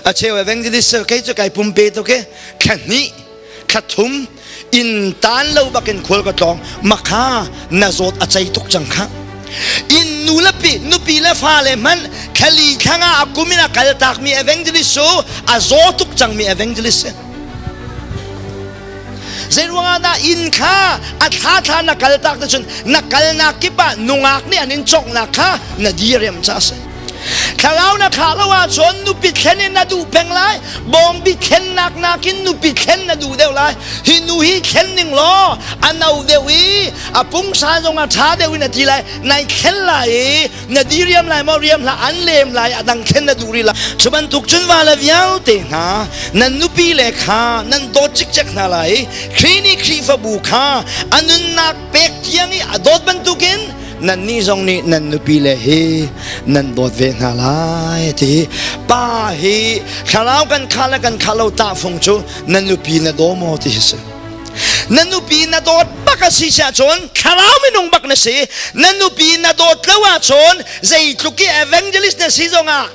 A cheu evangelist kei cu kai pumpe tuk i thla hnih thla thum inn tan lo bakin khual ka tlawng makha na zawt a cei tuk cang kha inn nu le pi nupi le fale hmanh thlali thlanga a kum in a kal takmi evangelist cu a zaw tuk cangmi evangelist si. Zei ruangah dah inn kha a thla thla na kal tak te cun na kalnak kip ah nungak nih an in cawknak kha na diriam ca a si. Thlarau na khah lo ahcun nupi thlen in na duh peng lai. Bawngbi thlennak nakin nupi thlen na duh deuh lai. Hi nu hi thlen ning law a no deuh i a pungsan zong a ṭha deuh in a ti lai. Nai thlen lai i na diriam lai maw riam hlah an lem lai a dang thlen na duh rih lai. Cu bantuk cun va le vialte hna nan nupi le kha nan dawt cikcek hna lai i Khrih nih Khrihfabu kha a nunnak pek tiang i a dawt bantukin nannih zong nih nan nupi le hi nan dawt ve hna lai ti pa hi thlarau kan kha le kan kha lo tahfung cu na nupi na daw maw ti hi si. Na nupi na dawt bak a si ahcun thlarau minung bak na si. Na nupi na dawt lo ahcun zeitluk i evangelist na si zongah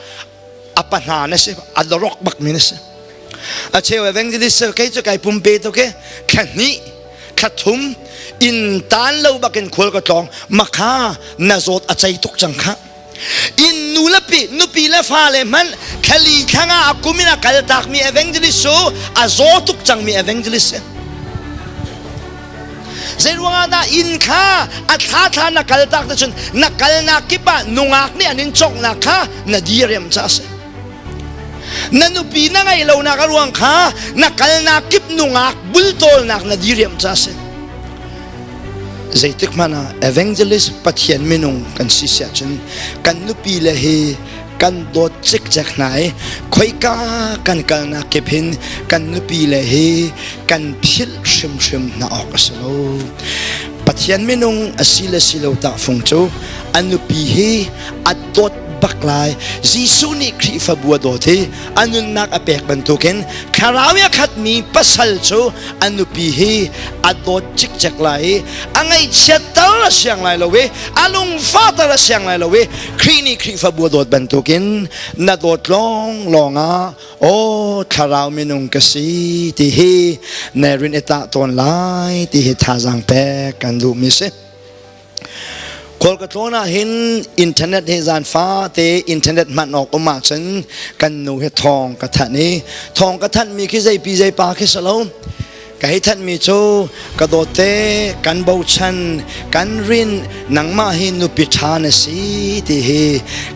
a pa hna na si, a dorok bak mi na si. A cheu evangelist kei cu kai pumpe tuk i thla hnih thla thum inn tan lo bakin khual ka tlawng makha na zawt a cei tuk cang kha. Inn nu le pi nupi le fale hmanh thlali thlanga a kum in a kal takmi evangelist cu a zaw tuk cangmi evangelist si. Zei ruangah dah inn kha a thla thla na kal tak te cun na kalnak kip ah nungak nih an in cawknak kha na diriam ca a si. Na nupi na ngeih lonak a ruang kha na kalnak kip nungak bultawlnak na diriam ca a si. Zeitik hmanh ah evangelist Pathian minung kan si siah cun kan nupi le hi kan dawt cikcek hna i khoika kan kalnak kip hin kan nupi le hi kan philh hrimhrim hna awk a si lo. Pathian minung a si le si lo tahfung cu a nupi hi a dawt bak lai. Jesuh nih Khrihfabu a dawt i a nunnak a pek bantukin thlarau i a khatmi pasal cu a nupi hi a dawt cikcek lai i a ngaihchiatter a siang lai lo i a lungfahter a siang lai lo i Khrih nih Khrihfabu a dawt bantukin na dawt lawnglawng ah aw thlarau minung ka si ti hi na rin i tah tawn lai ti hi thazaang pek kan duhmi si. Khual ka tlawn ah hin internet hi zan fate internet hman awk um ahcun kan nu hi thawng ka thanh i thawng ka thanhmi khi zeipi zeipa khi si lo. Ka hei thanhmi cu ka dawtte kan bochan kan rin nangmah hi nupi ṭha na si ti hi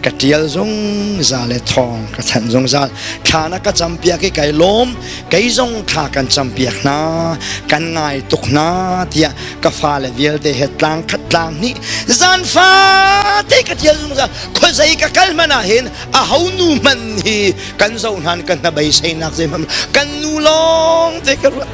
ka ṭial zungzal le thawng ka thanh zungzal. Thla na ka campiak i kai lawm kei zong thla kan campiak hna kan ngai tuk hna tiah ka fale vialte he tlang khat tlang hnih zan fate ka tial zungzal. Khuazei ka kal hmanh ah hin a ho nu hmanh hi kan zoh hnan kan hnabeiseinak zeihmanh kan nu lawng te ka ruat.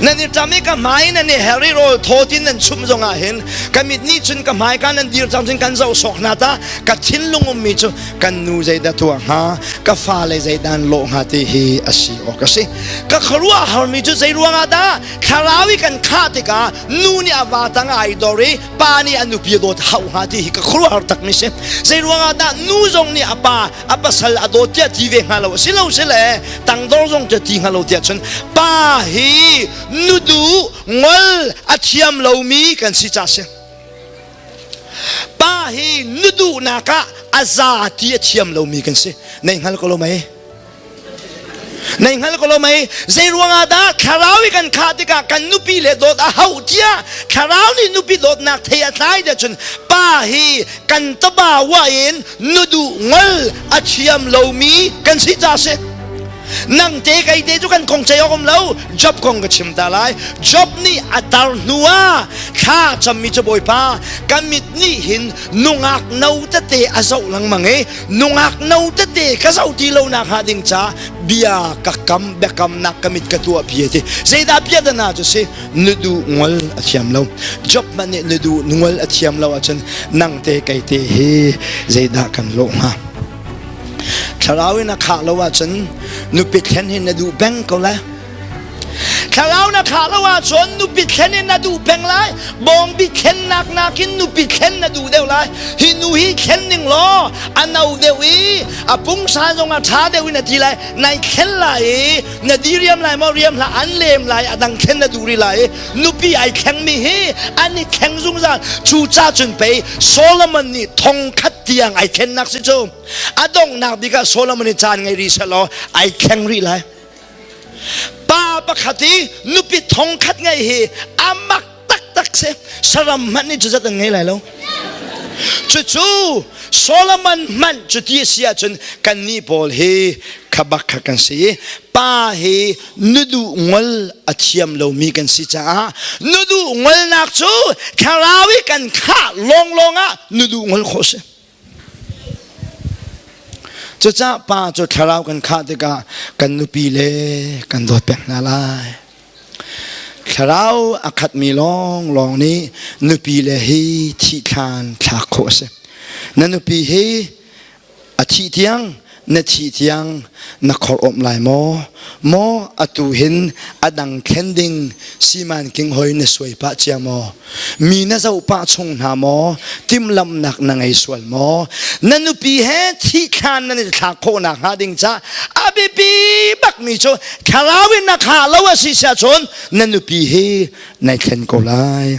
Nan i ṭam i ka hmai nan i her i rawl thaw tin nan chum zongah hin ka mit nih cun ka hmai ka nan dir cang cun kan zoh sawk hna ta ka thinlung ummi cu kan nu zeidah tuah hnga, ka fale zeidah an lawh hnga ti hi a si awk a si. Ka khuaruah harmi cu zei ruangah dah thlarau i kan khah tikah nu nih a va tang ai dor i pa nih a nupi a dawt hauh hnga ti hi ka khuaruahhar takmi si. Zei ruangah dah nu zong nih a pa a pasal a dawt tiah ti ve hnga lo si lo si le tangdor zong cu ti hnga lo tiah cun pa hi nuduh ngol a thiam lomi kan si ca si. Pa hi nuduhnak ah a za ti a thiam lomi kan si. Nei hngal ko lo mei? Nei hngal ko lo mei? Zei ruangah dah thlarau i kan khah tikah kan nupi le dawt a hauh tiah thlarau nih nupi dawtnak thei a tlai tiah cun pa hi kan taba wa in nuduh ngol a thiam lomi kan si ca si. Nang te kei te cu kan kong cei awk um lo. Job kong ka chim ta lai. Job nih a tar hnu ah thla cammi cu Bawipa ka mit nih hin nungak no tete a zoh lengmang i nungak no tete ka zoh ti lo nak hnga ding ca bia ka kam biakamnak ka mit ka tuah pi ti. Zeidah bia dana cu si nudu ngol a thiam lo. Job man nih nudu ngol a thiam lo ahcun nang te kei te hi zeidah kan lawh hnga? Thlarau in a khah lo ahcun nupi thlen hi na duh peng ko lai. Thlarau na khah lo ahcun nupi thlen in na duh peng lai. Bawngbi thlennak nakin nupi thlen na duh deuh lai. Hi nu hi thlen ning law a no deuh i a pungsan zong a ṭha deuh in a ti lai. Nai thlen lai i na diriam lai maw riam hlah an lem lai a dang thlen na duh rih lai i nupi ai thlengmi hi an i thleng zungzal. Cu ca cun pei Solomon nih thong khat tiang ai thlennak si cu. A donghnak bik ah Solomon nih caan ngei rih seh law ai thleng rih lai. Pa pakhat i nupi thong khat ngei hi a mak taktak si. Saram hmanh nih cuzat an ngei lai lo. Cucu Solomon hmanh cuti a si ahcun kannih pawl hi khabak kha kan si i pa hi nuduh ngol a thiam lomi kan si caah nuduh ngolnak cu thlarau i kan khah lawnglawng ah nuduh ngol khawh si. Cucaah pa cu thlarau kan khah tikah kan nupi le kan dawt peng hna lai. Thlarau a khatmi lawnglawng nih nupi le hi thihthlan thlak khawh a si. Na nupi hi a thih tiang na thih tiang na khor awm lai maw? Maw atu hin a dang thlen ding siman king hoi na suai pah cia maw? Mi na zoh pah chung hna maw? Timhlamhnak na ngei sual maw? Na nupi he thih thlan nan i thlak khawh nak hnga ding ca a biapi bakmi cu thlarau in na khah lo a si siah cun na nupi hi nai thlen ko lai.